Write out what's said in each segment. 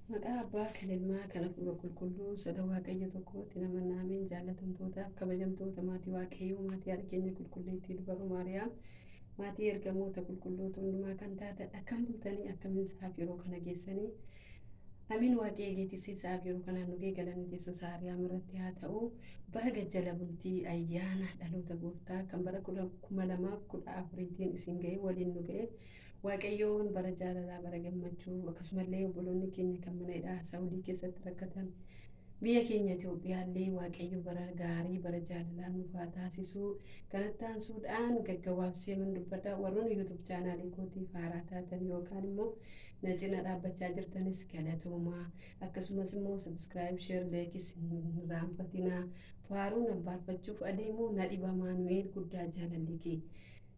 Maqaa Abbaa kan Ilmaa kan Hafuura Qulqulluu sada Waaqayyo tokkootti nama naameen jaallatamtootaaf kabajamtoota maatii Waaqayyoo maatii haadha keenya qulqulleettii dubaroo Maariyaam maatii ergamoota qulqulloota hundumaa kan taatan akkam bultanii akkamiin sa'aaf yeroo kana geessanii Amiin Waaqayyo geetisee sa'aaf yeroo kanaan nu ga'e galanni teessoo Saariyaam irratti haa ta'u. Baga jala bultii ayyaana dhaloota gooftaa kan bara 2014tiin isin ga'e waliin nu ga'e. Waaqayyoon bara jaalalaa bara gammachuu akkasumallee obboloonni keenya kan mana hidhaa Saawudii keessatti rakkatan biyya keenya Itoophiyaallee Waaqayyo bara gaarii bara jaalalaa nuuf haa taasisu. Kanatti aansuudhaan gaggabaabsee man dubbadha. Warroonni YouTube chaanaalii kootiif haaraa taatan yookaan immoo na cina dhaabbachaa jirtanis galatoomaa. Akkasumas immoo subscribe, share, like hin irraanfatinaa. Faaruu nan faarfachuuf adeemu na dhiba Maanu'eel guddaa jaalalli kee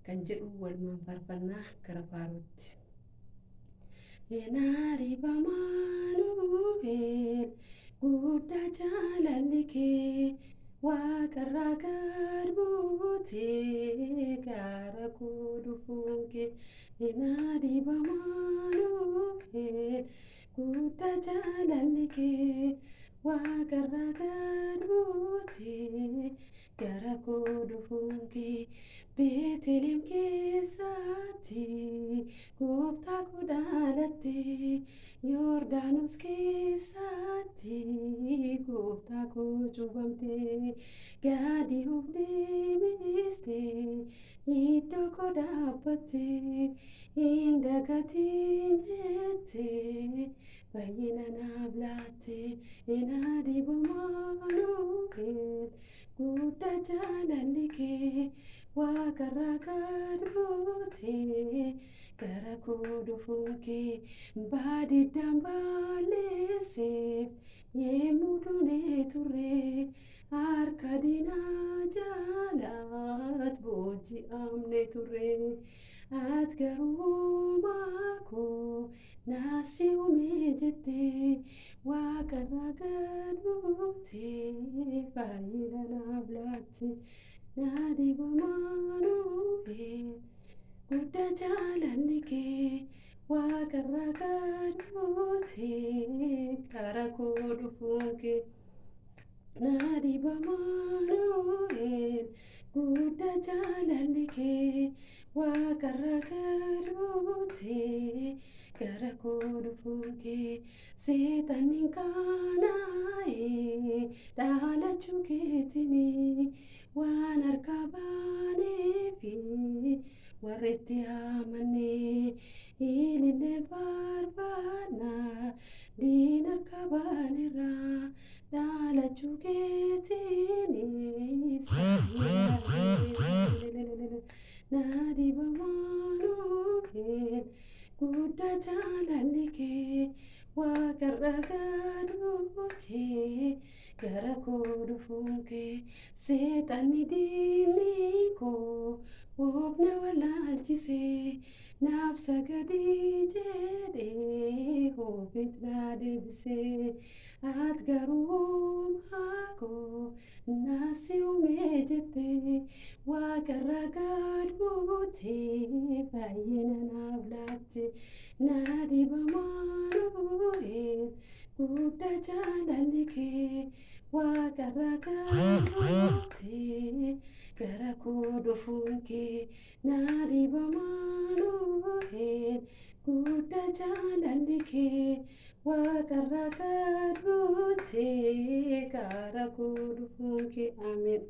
kan jedhu walumaan faarfannaa gara faaruutti. Enaariba Maanu'eel guddaa jaalalli kee waaqarraa gad buutee gara koo dhufuun kee. Enaariba Maanu'eel guddaa jaalalli kee waaqarraa gad buutee gara koo dhufuun kee. Beeteleem keessatti gooftaa koo dhalatte, Yordaanos keessatti gooftaa koo cuuphamte, gadi of deebiste, iddoo koo dhaabbatte, hin dagatin jette, baay'ina naaf laatte. Ena dhiba Maanu'eel guddaa jaalalli kee waaqarraa gad buutee gara koo dhufuun kee. Baadiddaan balleesseef yemmuu dunee turre, harka diinaa jalaat booji'amne turre. Ati garuu maakoo naasii uumee jettee waaqarraa gad buutee fayyina naaf laatte. Na dhiba Maanu'eel guddaa jaalalli kee waaqarraa gad buutee gara koo dhufuun kee. Na dhiba Maanu'eel guddaa jaalalli kee waaqarraa gad buutee gara koo dhufuun kee. Seexanni qaanaa'ee dhaalachuu keetiin waan harkaa baaneefi warri itti amanne ilillee faarfannaa diina harkaa baanerraa dhaalachuu keetiinis. Na dhiba Maanu'eel guddaa jaalalli kee waaqarraa gad buutee gara koo dhufuun kee. Seexanni diinni koo of na wallaalchisee naaf sagadii jedhee ofitti na deebisee, ati garuu maakoo naasii uumee jettee waaqarraa gad buutee baay'ina naaf laatte. Na dhiba Maanu'eel guddaa jaalalli kee waaqarraa gad buutee gara koo dhufuun kee. Na dhiba Maanu'eel guddaa jaalalli kee waaqarraa gad buutee gara koo dhufuun kee. Ameen.